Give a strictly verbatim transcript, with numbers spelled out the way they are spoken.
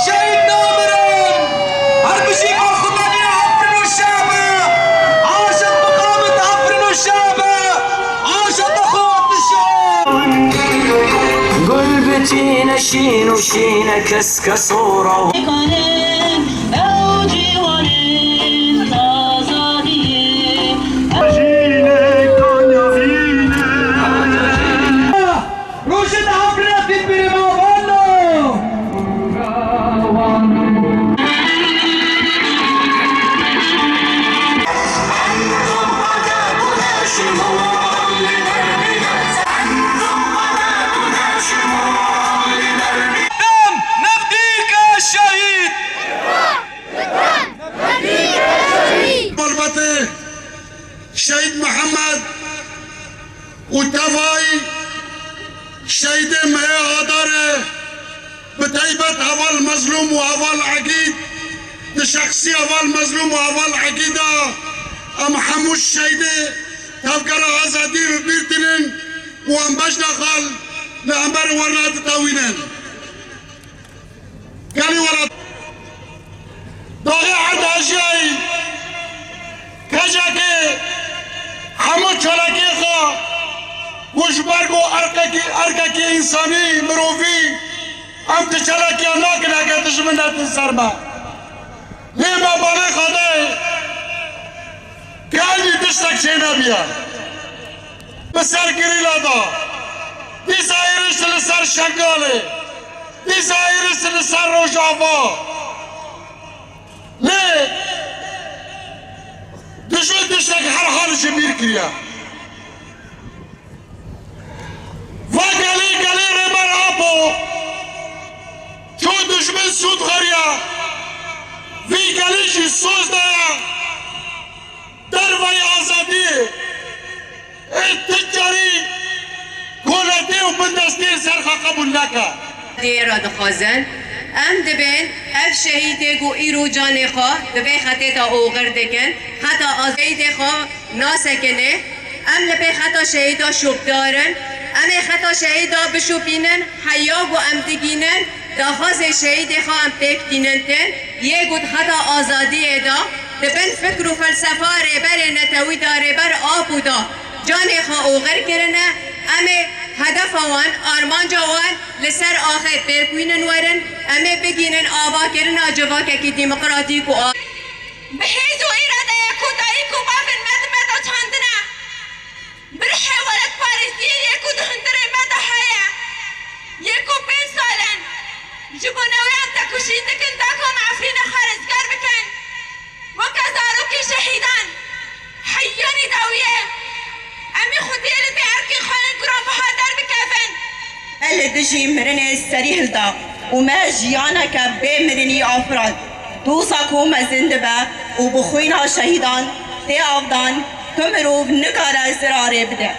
Şehîd namirin, her bijî Kurdistanê, Afrin û şabe, aşiq maqamit Afrin û şabe. Aşa te xwe dişo. Gurbetî ne şîn û şîn e kes kes ora. Ew ciwanên azadiyê. Rojê te hevre dît bêrê me vano. Dem, nefdîka şehîd! Malbatê Şehîd Mihemed û tevayî şehîdê mehê Adarê, bi taybet heval Mezlûm û heval Egîd, di şexsî heval Mezlûm û heval Egîda, em hemû şehîdê Tevgera Azadiyê bi bîr tînin û em bejna xal li hemberî wan re ditewînin. Gelî welat. Daxê erdhejiyayî kecekê hemû çalakiyê xwe ku ji ber ku erkekî, erkekî însanî, mirovî, em ti çalakiya nakin heke dijmin netin ser me. Lê me balê Xwedê gelî tiştek çênebiye. Bi ser Girîla da, dîsa êrişt li ser Şengalê, dîsa êrişt li ser Rojava. Lê dijmin tiştek her hal ji bîr kiriye. Va gelê, gelê Rêber Apo, çû dijmin sûd xeriya, vî gelî jî soz daye dervayî azadiyê. Ê ti carî koletê û bindestiyê ser xwe qebûl neke. Dê re dixwazin. Em dibên ev şehîdê ku îro canê xwe di vê xetê de oxir dikin, xeta azadiyê xwe nasekine. Em li pê xeta şehîda şopdar in. Em ê xeta şehîda bişopînin, heya ku em digînin, daxwazê şehîdê xwe em pêk tînintin. Yê ku di xeta azadiyê de, di bin fikr û felsefa rêberê netewî de, rêber Apo de canê xwe oxir kirine, em ê hedefa wan, armanca wan li ser axê pêk wînin werin, em ê bigînin avakirina civakekî demokratîk û a- Bi hêz û îradeya ku dayik û bavên me di me de çandine, bi ruhê welatparêziyê yê ku di hundirê me de heye, yê ku pênc sal in ji bo neweyan tekujî dikin, da ku em Efrînê xwe rizgar bikin, weke zarokê şehîdan, heyanî dawiyê, em ê xwediyê li vê erkê xwe yên giranbiha derbikevin. Me li dijî mirinê serî hilda û me jiyaneke bê mirinî afirand. Doza ku mezin dibe û bi xwîna şehîdan tê avdan, tu mirov nikare zirarê bide.